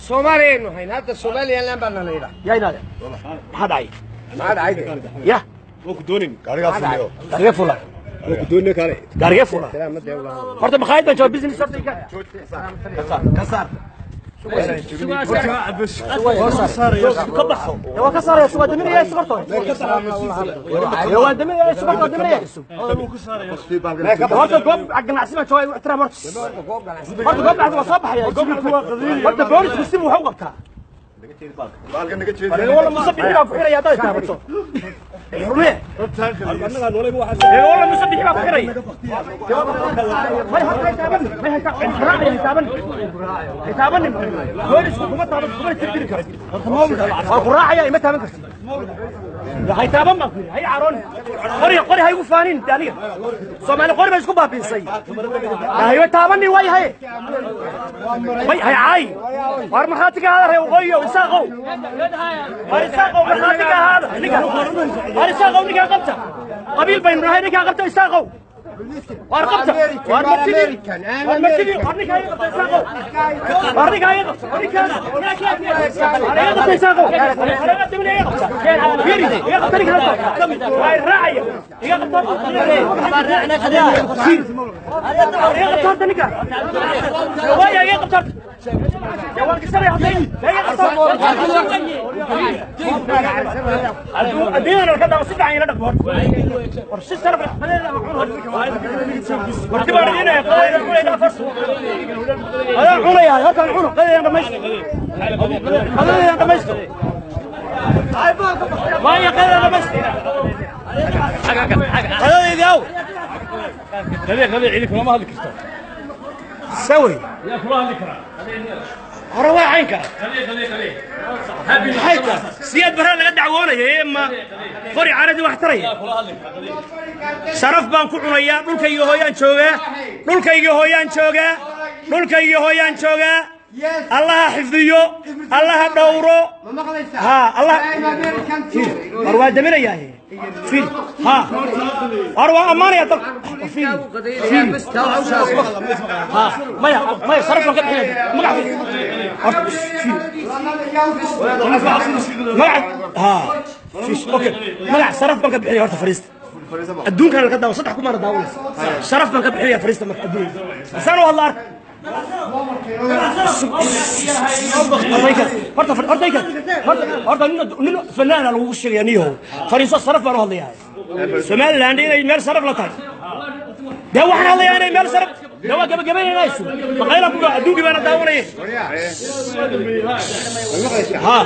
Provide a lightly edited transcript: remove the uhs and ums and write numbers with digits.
Soomaaliyaynu hayn hadda, Somaliland baana la yidhaha. Yaa inaade, maxaa dhacay? Maxaa dhacay? Ya gaarigee fula, gaarigee fula. Horta makhaayad baan jooga, business horta iga ka bax. Waa ka saaraya, waa daminaya horta, waa daminaya horta, waa daminaya horta. Goob ganacsi baan jooga, ixtiraam horta. Horta goob ganacsi waa soo baxaya. Horta boolisku si wuxuu u qabtaa wala Musabixi baa ku xiraya haddaad taabato. Xurmee wala Musabixi baa ku xiraya. May horta hay taaban, may hay taaban, hay taabanin. Boolisku kuma taaban, kuma tirdiri karo. Waa ku raacaya, ima taaban kartid. Hay taaban baan ku yidhi, hay caroon. Qori qori ha igu faanin. Aniga Soomaali qori bay isku baabiisay. Hayba taabanin way haye, may hay caay. War markhaati ka ahaada, reer waqooyiyo Isaaqow. War Isaaqow, markhaati ka ahaada ninka. War Isaaqow, ninkaa qabta. Qabiil baynu nahay, ninkaa qabta Isaaqow. War qabta, war martidii, war martidii. War ninkaa iga qabta Isaaqow, war ninkaa iga qabta, war ninkaa war iga qabta Isaaqow. War iga qabta, iga qabta, fiiri, iga qabta ninkaa. Waa raacaya, iga qabta, iga qabta horta ninka. Waaya iga qabta horta. Waan kisanaya hadda, iga qabta. Adduunyadana ka daawo, si fiican ila dhaqmo horta. War si sharaf leh marti baan idinaya. Qadayda cunayda afar adaan cunayaa hortaan cuno. Qadaydan dhamaysto, qadaydan dhamaysto. Maya, qadaydan dhamaysto, qadadaydi aw. Qadee, qadee, cidi kulama hadli karto. Saway. Yaa kula hadli karaa? Hore waa caynka. Qadee, qadee, qadee. Maxay tahay Siyaad Barraa laga dacwoonaya ma qori caradii wax taraya? Kula hadli karaa qadee. Sharaf baan ku cunayaa. Dhulkayga hooyaan joogaa, dhulkayga hooyaan joogaa, dhulkayga hooyaan joogaa. Allaha xifdiyo, Allaha dhowro. Ha Allah. War waa daminayaa, fiir. Ha, war waa ammaanaya dalka. Fiir, fiir. Ha, maya, maya, sharaf baan ka bixinaya magac. Horta fiir magac. Ha, fiir, okay, magac sharaf baan ka bixinaya horta. Fariista adduunkana laga daawo, saddex kumaana daawanaysa. Sharaf baan ka bixinaya fariista marka adduunka saan u hadla arka. Horta horta horta horta nin nin fanaana lagu sheegaya niyahow. Fariiso, sharaf baan u hadlayaa. Somaliland inay meel sharaf la tahay dee waxaan hadlayaa inay meel sharaf dee waa gabagabaynayso maqayla ku adduunkii baana daawanaya. Ha.